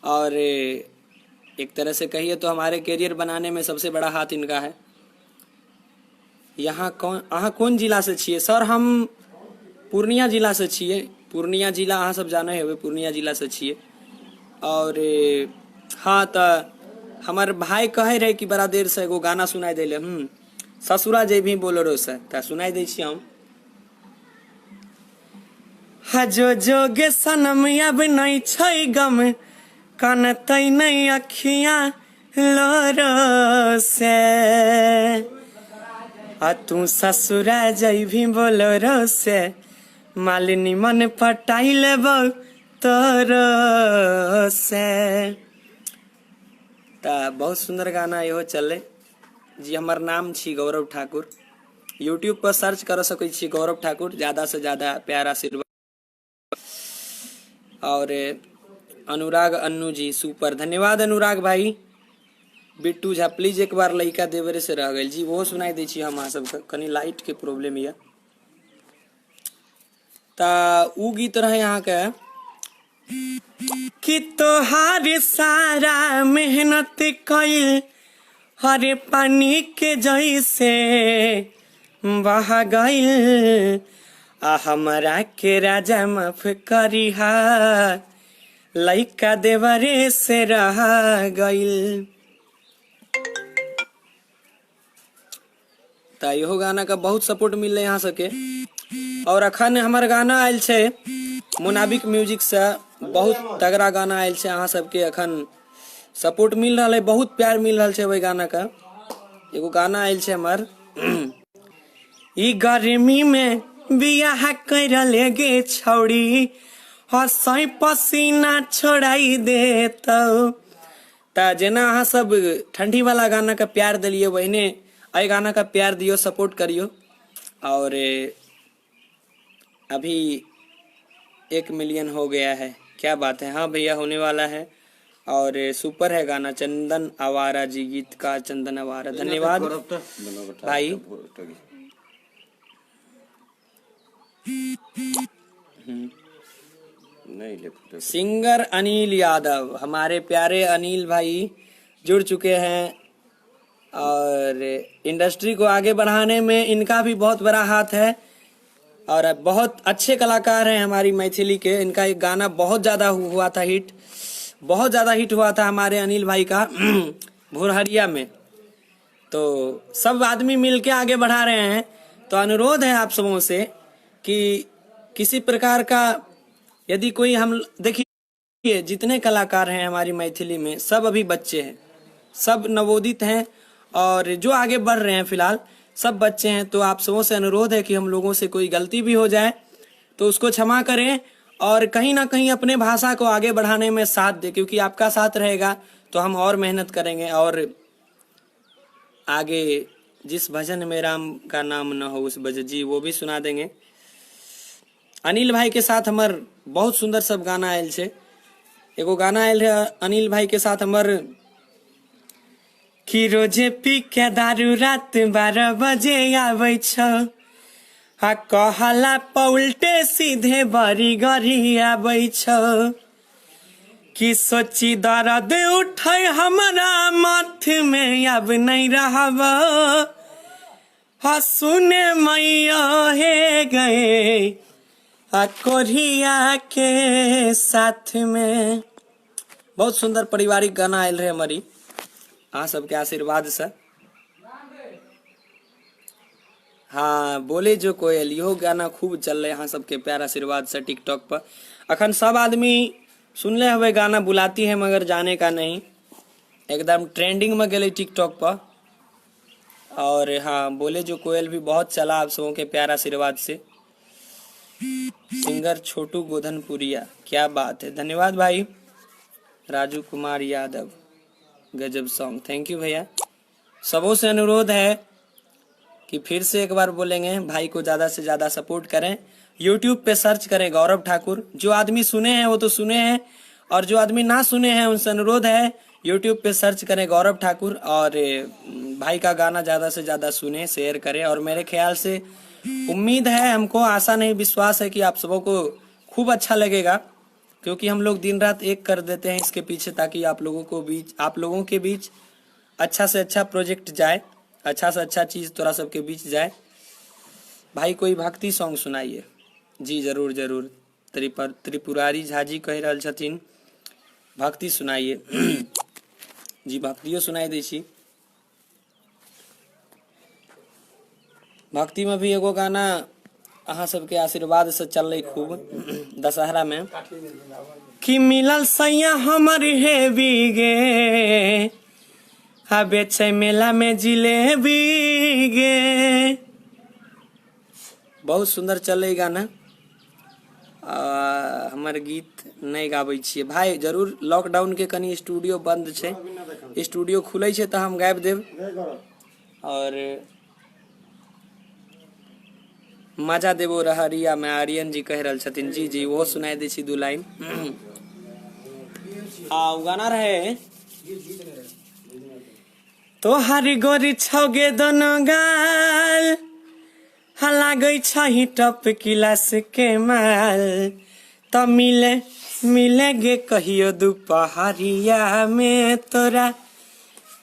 और एक तरह से कहिए तो हमारे करियर बनाने में सबसे बड़ा हाथ इनका है। यहाँ कौन, अहाँ कौन जिला से छिए सर? हम पूर्णिया जिला से छिए। पूर्णिया जिला अहाँ सब जाने हेबै, पूर्णिया जिला से छिए। और हाँ, तो हमार भाई कहे रहे कि बड़ा देर से एगो गाना सुनाई देले, ससुरा जेबही बोलेरो से, तो सुनाई दै छी हम। हजो जोगे सनम अब नहीं छै गम, कनतै नहीं अखियां लोरो से, आ तू ससुरा जैभी बोलेरो से, मालिनी मन पटाई लेबौ तरसे। तऽ बहुत सुन्दर गाना इहो चललै जी। हमर नाम छी गौरव ठाकुर। यूट्यूब पर सर्च कर सकै छी गौरव ठाकुर। ज्यादा से ज्यादा प्यार आशीर्वाद। और अनुराग अन्नू जी सुपर, धन्यवाद अनुराग भाई। बिट्टू झा प्लीज एक बार लइका देवरे से रह गेल जी, ओहो सुनाई दै छी हम अहाँ सबके। कनि लाइट के प्रॉब्लम यऽ। तऽ उ गीत रहै अहाँके कि तोहार सारा मेहनत कइल हरे पानी के जैसे बह गइल, आ हमरा के राजा माफ करिहा लइका देवरे से रह गइल। तऽ इहो गाना के बहुत सपोर्ट मिललै अहाँ सबके। और अखन हमर गाना आयल छै मुनाबिक म्यूजिक से, बहुत तगड़ा गाना आयल छै। अहाँ सबके अखन सपोर्ट मिल रहल है, बहुत प्यार मिल रहल छै ओहि गाना के। एगो गाना आयल छै हमर, ई गर्मी में बियाह कर ले गे छौड़ी हंसै पसीना छोड़ाई देतौ। तऽ जेना अहाँ सब ठंडी वाला गाना के प्यार देलियै वहिने एहि गाना के प्यार दियौ, सपोर्ट करियौ। और अभी 1 मिलियन हो गया है, क्या बात है। हाँ भैया होने वाला है। और सुपर है गाना, चंदन आवारा जी गीतकार चंदन आवारा, धन्यवाद भाई। सिंगर अनिल यादव, हमारे प्यारे अनिल भाई जुड़ चुके हैं और इंडस्ट्री को आगे बढ़ाने में इनका भी बहुत बड़ा हाथ है और बहुत अच्छे कलाकार हैं हमारी मैथिली के। इनका एक गाना बहुत ज़्यादा हुआ था हिट, बहुत ज़्यादा हिट हुआ था हमारे अनिल भाई का भोरहरिया में। तो सब आदमी मिलके आगे बढ़ा रहे हैं। तो अनुरोध है आप सबों से कि किसी प्रकार का यदि कोई, हम देखिए जितने कलाकार हैं हमारी मैथिली में सब अभी बच्चे हैं, सब नवोदित हैं और जो आगे बढ़ रहे हैं फिलहाल सब बच्चे हैं। तो आप सबों से अनुरोध है कि हम लोगों से कोई गलती भी हो जाए तो उसको क्षमा करें और कहीं ना कहीं अपने भाषा को आगे बढ़ाने में साथ दें, क्योंकि आपका साथ रहेगा तो हम और मेहनत करेंगे और आगे जिस भजन में राम का नाम न हो उस भजन जी वो भी सुना देंगे। अनिल भाई के साथ हमर बहुत सुंदर सब गाना आयल छै। एगो गाना आयल है अनिल भाई के साथ हमर कि रोजे पी के दारू रात 12 बजे आबै छौ आ कहला पउल्टे सीधे बड़ी गरी आबै छौ, कि सोची दर्द उठै हमरा माथ में अब नहीं रहब हा सुने मैया हे गए आ कोरिया के साथ में। बहुत सुंदर पारिवारिक गाना आयल रहे हमारी अहाँ सबके आशीर्वाद से। हाँ बोले जो कोयल इहो गाना खूब चललै अहाँ सबके प्यार आशीर्वाद से टिकटॉक पर। अखन सब आदमी सुनले हवे गाना बुलाती है मगर जाने का नहीं, एकदम ट्रेंडिंग में गेलै टिकटॉक पर। और हाँ बोले जो कोयल भी बहुत चला आप सबों के प्यार आशीर्वाद से। सिंगर छोटू गोधनपुरिया, क्या बात है, धन्यवाद भाई। राजू कुमार यादव, गजब सॉन्ग, thank you भैया। सबों से अनुरोध है कि फिर से एक बार बोलेंगे भाई को ज़्यादा से ज़्यादा सपोर्ट करें। यूट्यूब पे सर्च करें गौरव ठाकुर, जो आदमी सुने हैं वो तो सुने हैं और जो आदमी ना सुने हैं उनसे अनुरोध है यूट्यूब पे सर्च करें गौरव ठाकुर और भाई का गाना ज़्यादा से ज़्यादा सुने, शेयर करें। और मेरे ख्याल से उम्मीद है, हमको आशा नहीं विश्वास है कि आप सबों को खूब अच्छा लगेगा, क्योंकि हम लोग दिन रात एक कर देते हैं इसके पीछे ताकि आप लोगों को बीच, आप लोगों के बीच अच्छा से अच्छा प्रोजेक्ट जाए, अच्छा से अच्छा चीज़ तोरा सबके बीच जाए। भाई कोई भक्ति सॉन्ग सुनाइए जी, जरूर जरूर। त्रिपुरारी झा जी कहि रहल छथिन भक्ति सुनाइए जी, भक्तियो सुनाई दै छी। भक्ति में भी एगो गाना अहाँ सबके आशीर्वाद से चललै खूब दशहरा में कि मिलल सैया हमर हेवी गे आ बेचै मेला में जिलेबी गे। बहुत सुंदर चललै गाना। हमर गीत नहि गाबै छियै भाय। जरूर, लॉकडाउन के कनि स्टूडियो बंद छै, स्टूडियो खुलै छै तऽ हम गाबि देब। और मजा देबो रहरिया में आर्यन जी कहि रहल छथिन। जी जी, ओहो सुनाइ दै छी दू लाइन। आ ओ गाना रहे, तोहर गोरी छौगे दोनो गाल, हा लागै छही टप क्लास के माल, त मिले मिले गे कहियो दुपहरिया में, तोरा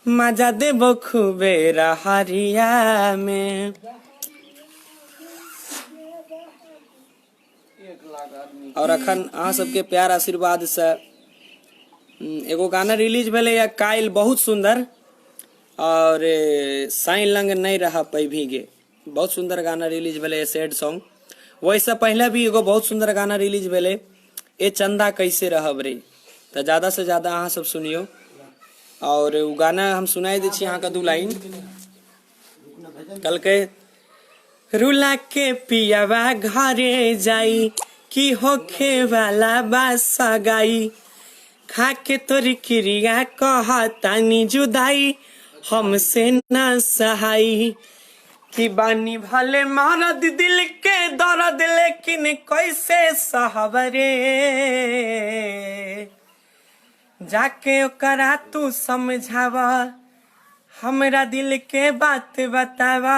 मजा देबो खूबे रहरिया में। और अखन अहाँ सबके प्यार आशीर्वाद से एगो गाना रिलीज भेलैया काल्हि, बहुत सुंदर, और साई लंग नहीं रहा पैभी गे, बहुत सुंदर गाना रिलीज भेलै, सैड सॉन्ग। ओहिसँ पहिले भी एगो बहुत सुंदर गाना रिलीज भेलै, ए चंदा कैसे रहब रे। तऽ ज्यादा से ज्यादा अहाँ सब सुनियौ। और ओ गाना हम सुनाई दै छी अहाँके दू लाइन। कहलकै, रुला के पियावा घरे जाई, की होखे वाला बा सगाई, खा के तोरी क्रिया कहतानी जुदाई हमसे ना सहाई, कि बानी भले मरद दिल के दर्द लेकिन कैसे सहब रे, जाके ओकरा तू समझावा, हमरा दिल के बात बतावा,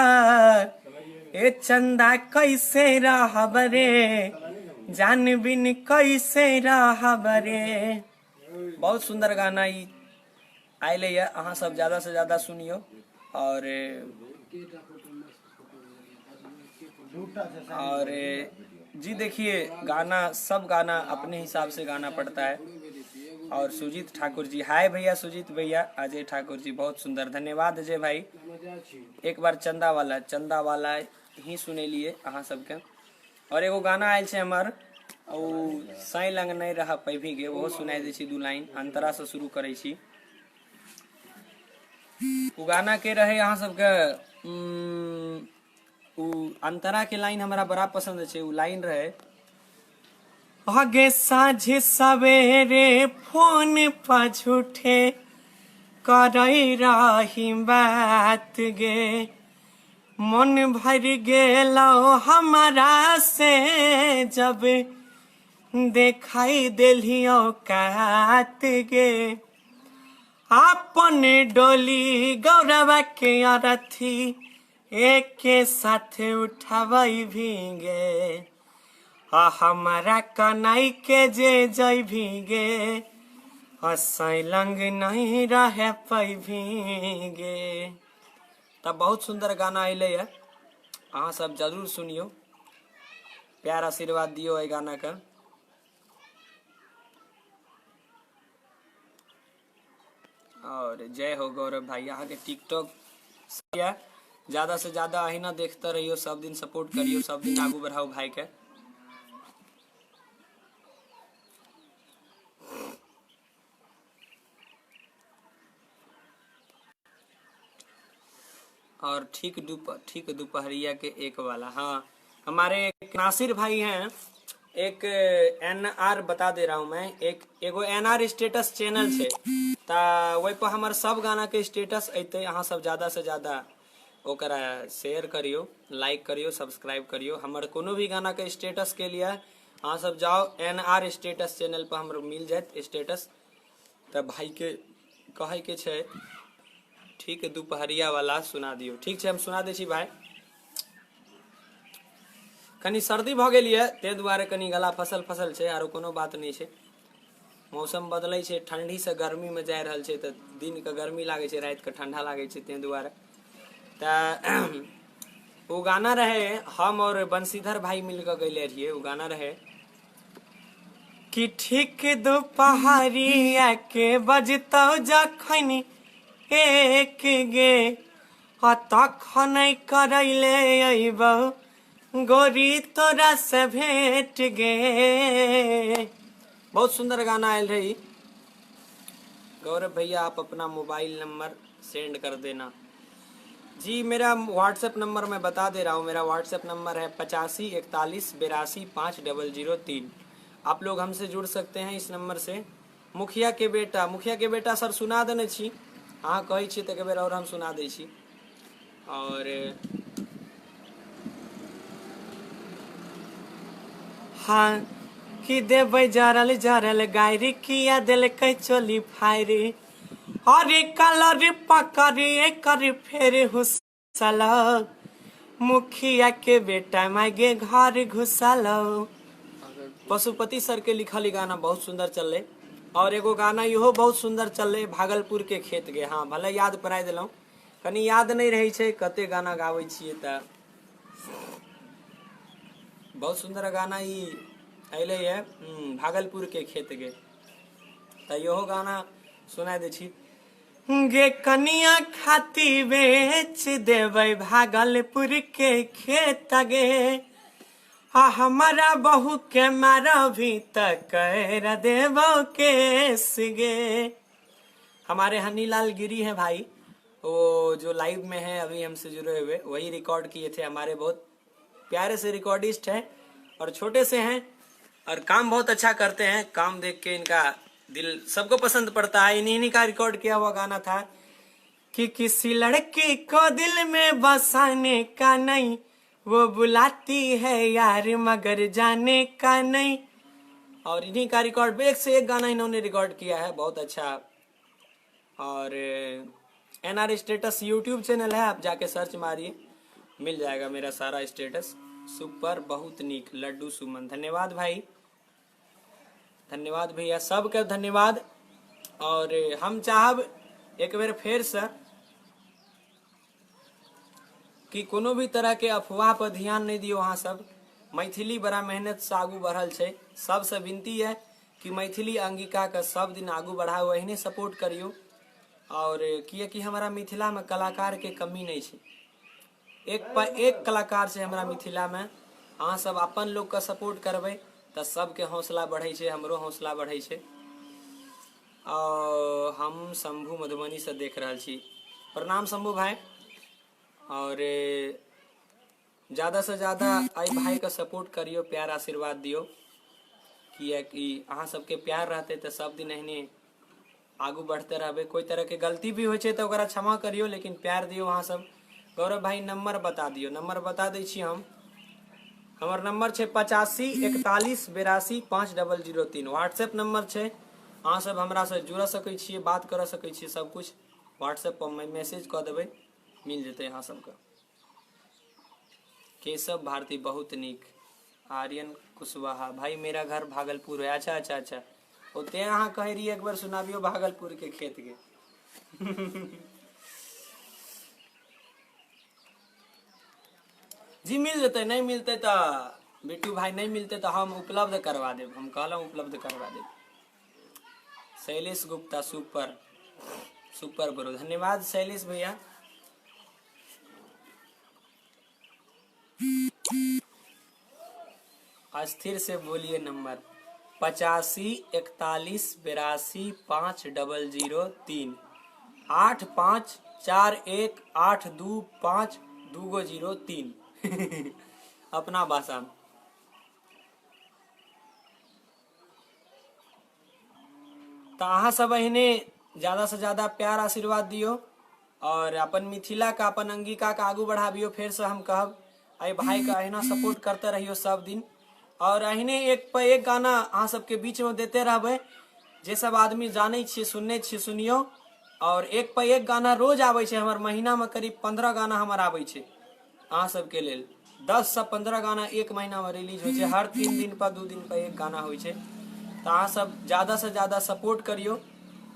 ए चंदा कैसे रहब रे, जान बिन कैसे रहब रे। बहुत सुंदर गाना ई आयल ये, अहाँ सब ज्यादा से ज्यादा सुनियो। और जी देखिए, गाना सब गाना अपने हिसाब से गाना पड़ता है। और सुजीत ठाकुर जी, हाय भैया। सुजीत भैया, अजय ठाकुर जी, बहुत सुंदर, धन्यवाद अजय भाई। एक बार चंदा वाला, चंदा वाला ही सुनेलिए अहाँ सबके। और एगो गाना आयल छै हमर, ओ साई लंग नहीं रह पैभी गे, ओहो सुनाइ दै छी दू लाइन, अंतरा से शुरू करै छी। ओ गाना के रहे अहाँ सबके, उ अंतरा के लाइन हमरा बड़ा पसंद छै। उ लाइन रहे, आगे साझे सवेरे फोन पर झूठे करई रही बात गे, मन भर गेलो हमारा से जब देखाई देलियो औकात गे, अपन डोली गौरवा के अरथी एके साथ उठबै भीगे, आ हमारा कनाई के जे जई भीगे, असै लंग नहीं रहे पैभीगे। तब बहुत सुंदर गाना अयलै है, अहाँ सब जरूर सुनियो, प्यार आशीर्वाद दियो एहि गाना के। और जय हो गौरव भाई, अहाँ के टिकटॉक ज्यादा से ज्यादा अहिना देखते रहियो, सब दिन सपोर्ट करियो, सब दिन आगू बढ़ाओ भाई के। और ठीक दोपहरिया के एक वाला, हाँ हमारे एक नासिर भाई हैं, एक एन आर बता दे रहा हूँ मैं, एक एगो एन आर स्टेटस चैनल छै, त ओहि पर हमर सब गाना के स्टेटस अयतै। अहाँ सब ज्यादा से ज्यादा ओकरा शेयर करियो, लाइक करियो, सब्सक्राइब करियो। हमर कोनो भी गाना के स्टेटस के लिए अहाँ सब जाओ एन आर स्टेटस चैनल पर, हमर मिल जायत स्टेटस। तऽ भाई के कहै के छै, ठीक दुपहरिया वाला सुना दियौ। ठीक छै, हम सुना दै छी भाई। कनि सर्दी भऽ गेल यऽ, ताहि दुआरे कनि गला फसल फसल छै, आरो कोनो बात नहि छै। मौसम बदलै छै, ठंडी से गर्मी मे जा रहल छै, तऽ दिन के गर्मी लागै छै, राति के ठंडा लागै छै, ताहि दुआरे। तऽ ओ गाना रहे, हम और बंशीधर भाई मिल कऽ गैले रहियै, ओ गाना रहे कि ठीक दुपहरिया के बजतौ जखन एक गे, आ तखन करैले अइबौ गोरी तोरा से भेंट गे। बहुत सुंदर गाना आयल रही। गौरव भैया आप अपना मोबाइल नंबर सेंड कर देना। जी मेरा व्हाट्सएप नंबर मैं बता दे रहा हूँ, मेरा व्हाट्सएप नंबर है 85 41 82 5 003। आप लोग हमसे जुड़ सकते हैं इस नंबर से। मुखिया के बेटा, मुखिया के बेटा सर सुना देने छी, अहाँ कहै छी तऽ एक बेर आओर हम सुना दै छी। और हाँ कि देबै जरल जरल गायरी, किया देलकै चोली फायरी, अरे कलर पकड़ी कर फेर हुसल, मुखिया के बेटा मागे घर घुसल। पशुपति सर के लिखल ई गाना बहुत सुंदर चललै। और एगो गाना इहो बहुत सुंदर चललै, भागलपुर के खेत गे। हाँ भले याद पराइ देलहुँ, कनि याद नहि रहै छै कते गाना गाबै छियै तऽ। बहुत सुंदर गाना ई अयलै ये भागलपुर के खेत गे, तऽ इहो गाना सुना दै छी। गे कनिया खाती बेच देबै भागलपुर के खेत गे, आ हमारा बहू के मारबी त कर देबो केस गे। हमारे हनीलाल गिरी हैं भाई, वो जो लाइव में है अभी हमसे जुड़े हुए, वही रिकॉर्ड किए थे। हमारे बहुत प्यारे से रिकॉर्डिस्ट हैं और छोटे से हैं और काम बहुत अच्छा करते हैं। काम देख के इनका दिल सबको पसंद पड़ता है। इन्हीं का रिकॉर्ड किया हुआ गाना था कि किसी लड़की को दिल में बसाने का नहीं, वो बुलाती है यार मगर जाने का नहीं। और इन्हीं का रिकॉर्ड, एक से एक गाना इन्होंने रिकॉर्ड किया है, बहुत अच्छा। और एनआर स्टेटस यूट्यूब चैनल है, आप जाके सर्च मारिए, मिल जाएगा मेरा सारा स्टेटस। सुपर, बहुत नीक, लड्डू सुमन, धन्यवाद भाई, धन्यवाद भैया, सबके धन्यवाद। और हम चाहब एक बेर फेर से कि कोनो भी तरह के अफवाह पर ध्यान नहीं दियो। अहाँ सब मैथिली बड़ा मेहनत से आगू बढ़ल छै, सबसे विनती है कि मैथिली अंगिका के सब दिन आगू बढ़ाओ, एहने सपोर्ट करियो। और कियाकि हमारा मिथिला में कलाकार के कमी नहीं छै, एक पर एक कलाकार छै हमरा मिथिला में। अहाँ सब अपन लोग के सपोर्ट करबै तऽ सबके हौसला बढ़ै छै, हमरो हौसला बढ़ै छै। और हम शंभू मधुबनी से देख रहल छी, प्रणाम शंभू भाई। और ज्यादा से ज्यादा एहि भाई के सपोर्ट करियो, प्यार आशीर्वाद दियो, कियाकि अहाँ सबके प्यार रहते तऽ सब दिन एहने आगू बढ़ते रहबै। कोई तरह के गलती भी होइ छै तऽ ओकरा क्षमा करियो, लेकिन प्यार दियो अहाँ सब। गौरव भाई नंबर बता दियो, नंबर बता दै छी हम। हमर नंबर छै 85 41 82 5003, व्हाट्सएप नंबर छै। अहाँ सब हमरा से जुड़ सकै छियै, बात कर सकै छियै, सब कुछ व्हाट्सएप पर मैसेज कऽ देबै, मिल जेतै अहाँ सबके। केशव भारती बहुत नीक। आर्यन कुशवाहा भाई मेरा घर भागलपुर है। अच्छा अच्छा अच्छा, ओते अहाँ कहै रहियै एक बार सुनाबियो भागलपुर के खेत के। जी मिल जेतै, नहीं मिलते तऽ बिट्टू भाई, नहीं मिलते तऽ हम उपलब्ध करवा देब, हम कहलहुँ उपलब्ध करवा देब। Shailesh Gupta super, super bro, धन्यवाद शैलेश भैया। अस्थिर से बोलिए नंबर 85 41 82 5003, 8 5 4 1 8 2 5 2 0 3 अपना भाषा में। तो अहाँ सब एहने ज्यादा से ज्यादा प्यार आशीर्वाद दियो और अपन मिथिला का, अपन अंगिका का आगू बढ़ाबियो। फेर से हम कहब एहि भाई का अहिना सपोर्ट करते रहियो सब दिन, और अहिने एक पर एक गाना अहाँ सबके बीच में देते रहबै। जे सब आदमी जानै छियै, सुनने छियै, सुनियो। और एक पर एक गाना रोज आबै छै हमर, महीना में करीब 15 गाना हमर आबै छै अहाँ सबके लेल। 10 से 15 गाना एक महीना में रिलीज होइ छै, हर 3 दिन पर 2 दिन पर एक गाना होइ छै। तऽ अहाँ सब ज्यादा से ज्यादा सपोर्ट करियो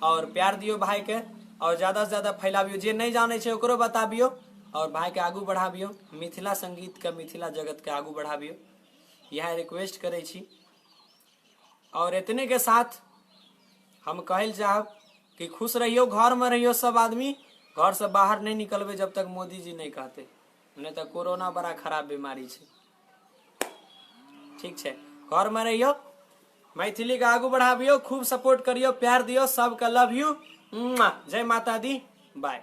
और प्यार दियो भाई के, और ज्यादा से ज्यादा फैलाबियो। जे नहीं जानै छै ओकरो बताबियो और भाई के आगू बढ़ाबियो, मिथिला संगीत के, मिथिला जगत के आगू बढ़ाबियो, यह रिक्वेस्ट करै छी। और इतने के साथ हम कहल चाहब कि खुश रहियो, घर में रहियो सब आदमी, घर से बाहर नहीं निकलबे जब तक मोदी जी नहीं कहते, नहीं तो कोरोना बड़ा खराब बीमारी छै। ठीक छै, घर में रहियो, मैथिली के आगू बढ़ाबियो, खूब सपोर्ट करियो, प्यार दियो, सबके लव you, जय माता दी, बाय।